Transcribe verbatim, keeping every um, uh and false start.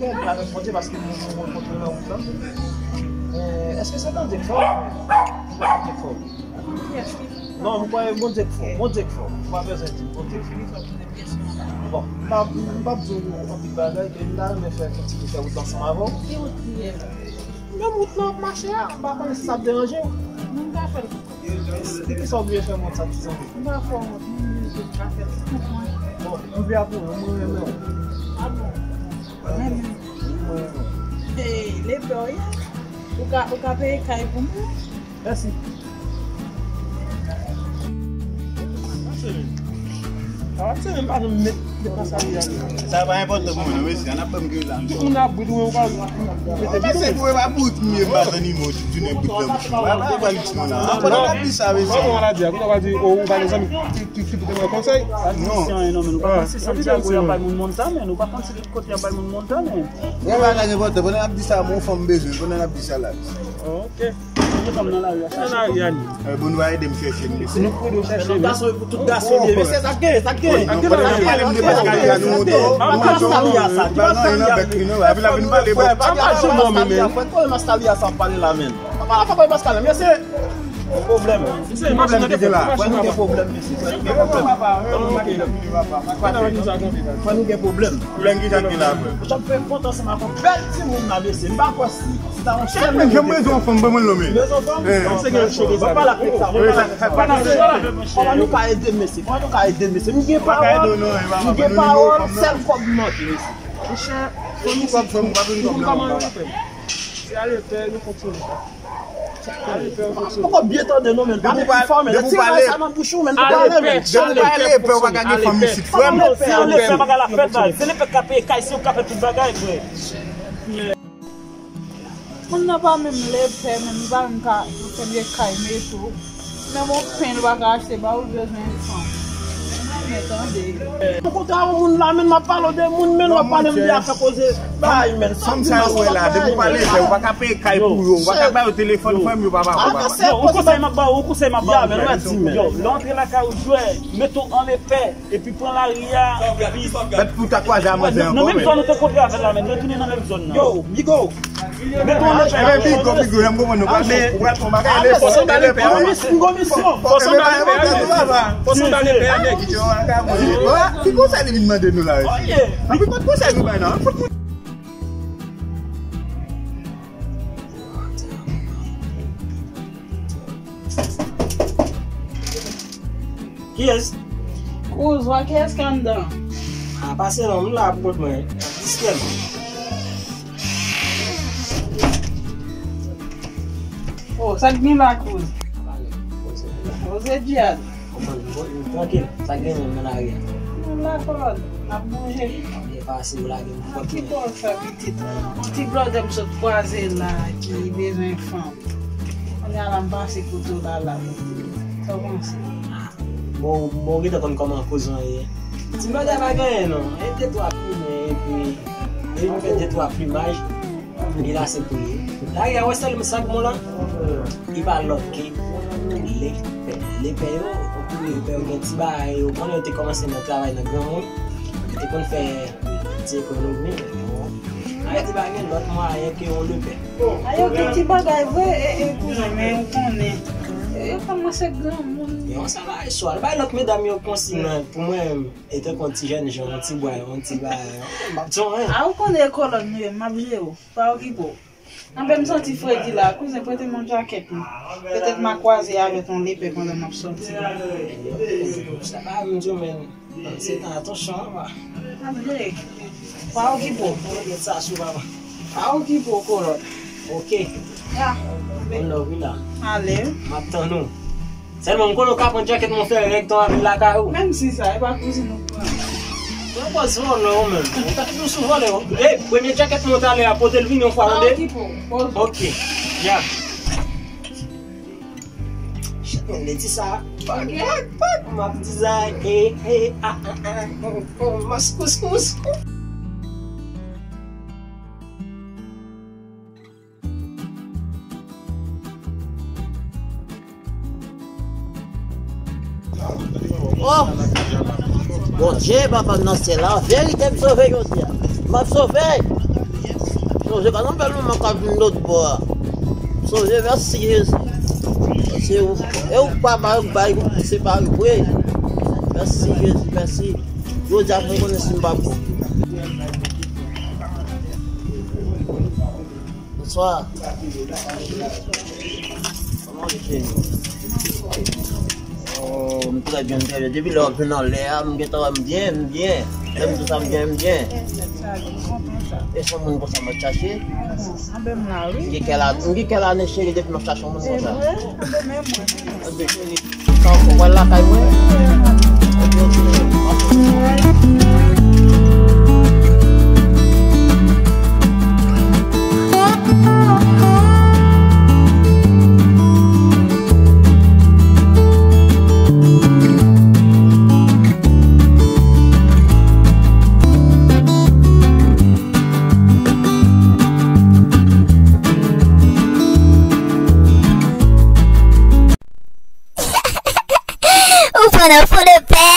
Avèk Bondye, paske nou, nou rankontre nan wout lan. Men, èske se Bondye k fè w? Se Bondye k fè w? Non, m kwè Bondye k fè w. Bondye k fè w. Ou pa bezwen di m, Bondye k fè w. Bon, m pa, m p ap di w anpil bagay, men m ta renmen fè, kontinye fè wout la ansanm avè w. Ki wout li ye la? Menm wout lan w ap mache a, m pa konnen si sa ap deranje w. Non, m pa fè l pou kont mwen. Poukisa w bliye fè m wont sa ti zanmi? M pa fè w wont, non, men m pa fè l pou kont mwen. Bon, m vle ap ou, mwen renmen w. A bon? Renmen. Mwen renmen w. Hey, lepè w ye? Ou ka, ou ka peye kay pou mwen? Mèsi. Sa pa enpòtan pou mwen, non, mesye. Ann ap ban m gri la. Tout moun ap bri, ou menm ou pa mete bidon. Se pou e pa bout, m ye pa zanimo, tout jounen bout nan bouch. Mwen pa pral ti moun la. Anpòtan ap di sa, mesye. Kòman w a di a? Kòman w a di, o, ou pa gen zanmi ki, ki, ki pou te mwen konsèy? Non. Non, men nou pa konn si Santiago y ap bay moun Montana, nou pa konn si tout kote y ap bay moun Montana. Mwen pa gen enpòtan, pandan n ap di sa, mwen fanm bezwen, pandan n ap di sa la. Ok. Kote fanm nan lari a? Nan lari a li. Eh, bon, nou va ede m chèche l, mesye. Nou pou ede w chèche l. Gason, pou tout gason li ye, mesye, sa k gen, sa k gen. Pale m de Pascalia, nou honte. Ki Pascalia sa? Ki Pascalia? Epi la vin pale bon. Frè, pa di a non, Pascalia, frè. Kòman Pascalia sa ap pale la, menm? Papa la, papa Pascalia, mesye. Pwoblèm. Ki pwoblèm ki gen la? Frè, nou gen pwoblèm, mesye. Frè, nou gen pwoblèm. Frè, nou gen pwoblèm. Pwoblèm ki sa ki la, frè? Ou t ap fè kont ansanm ak yon bèl timoun la, mesye. M pa kwè si, si ta yon sèl moun. Mwen bezwen yon fanm, ban mwen l non, men. Bezwen fanm? Eh. Kòman nou ka ede mesye? Kòman nou ka ede mesye? M gen pawòl, m gen pawòl, sèl kòb m manke, mesye. Monchè, fanmi se tout. Moun kòman yo ye, frè m? Se ale pè, nou kontinye. Poko byen tande non, men. Gade ki fò, men. Ti bagay sa nan bouch ou, men. Depi w pale, men. Depi w pale, pè, ou pa ka gen fanm isit, frè m. Si w lepè, bagay la fèt la. Se lepè k ka peye kay, se ou k ka fè tout bagay, frè. Moun nan pa menm lepè, men li pa menm ka fè byen kay, men tou. Menm yon pen li pa ka achte ba ou, li bezwen fanm. Mwen tande. Ou kontre yon moun la, men m ap pale de moun, men w ap pale m de afè koze bay, men. Fanm sa yo wè la, depi w pale, ou pa ka peye kay pou yo, ou pa ka ba yo telefòn, frè m, yo pa ba ou. Yo, yon konsèy m ap ba ou, yon konsèy m ap ba ou. Yo, lè w antre lakay ou, jwè, mete w an lepè, epi pran lari a, epi. Mèt pou ta kwaze a manzè ankò, men. Nan menm zòn ou te kontre avè l la, men, retounen nan menm zòn nan. Yo, Bigo. Ebyen, Bigo, Bigo, lè m konprann nou pral fè, ou pral fè yon bagay, lepè. Fò w sanble lepè a, nèg. Fò w sanble lepè a, nèg. Ki konsèy li vin mande nou la, mesye? Anpil pa t konsèy nou bay, non. Kiyès? Kouz, wè kiyès ki anndan? A, pase non, m la pou kont mwen. Diskèt. O, sa k gen la, kouz? Poze djad. Trankil, sa k gen menm nan lari a? Nou la, Kolòd, n ap bouje. E pa si ou lage m pou kont mwen. Ki bò l fè pitit? Yon ti blòdè m sot kwaze la ki bezwen fanm. Kounye a la m pase kote w la la. Sa w panse? Bon, bon, ou gentan konn kòman kouz lan ye. Ti blòdè pa gen anyen non. E de twa plimen, epi, epi fè de twa plimaj. Li la se pou li. Lari a, wè sèl sa k bon la. Li pa lòt ke lepè. Lepè yo, lepè yo gen ti bagay yo. Konnen yo te kòmanse nan travay nan granmoun. Yo te konn fè ti ekonomi. Ayiti pa gen lòt mwayen ke yon lepè. A yo gen ti bagay vre, e, e, kouzen, men ou konnen. E, yo kòmanse granmoun. Yon sa bagay swa. Bay lòt medam yo konsi, men pou mwen, e tankou yon ti jèn jan, yon ti bwa, yon ti bagay. M ap di w anyen. A, ou konnen e Kolòd nou ye, m ap jere w. Pa okipe w. Anben m santi fredi la, kouzen, prete m yon djakèt mwen. Petèt m a kwaze avèk yon lepè pandan m ap sòti. Sa pa m di w, men se tan atansyon an, pa. Anben, pa okipe w. Mete sa sou papa. Pa okipe w, Kolòd. Ok. Ya. One love, wi la. Ale. M ap tann ou. Sèlman, m konnen w ka pran djakèt mwen fè règ tan avil lakay ou. Menm si sa, e pa kouzin ou k pran. Pran pòz vòlè ou menm. Ou ta toujou sou vòlè ou. Ey, premye djakèt mwen talè a, pote l vini yon fwa, tande? Ok. Ya. Shit, men, Leti sa. Pak, pak, pak, m ap di sa. Ey, ey, a, a, a. Mas kouskous. Oh! Bondye, Papa m nan syèl la, an verite m sove jodi a. M ap sove! Sonje, gade yon bèl manman k ap vin lòt bò a. Sonje, mèsi Jezi. Paske ou, e ou k pa bay, ou k bay, ou k separe, wi. Mèsi Jezi, mèsi. Jodi a, mwen konnen si m pa bon. Bonswa. Kòman w ye, cheri? Oh, m trè byen, m trè byen. Depi lè w ap vin anlè a, m gentan wè m byen, m byen. Lè m di w sa, m byen, m byen. E se yon moun konsa m ap chache? M gen kèl ane, cheri, depi m ap chache yon moun konsa? Ebyen, cheri, sa w pral lakay mwen? Ou pran nan fon de pè.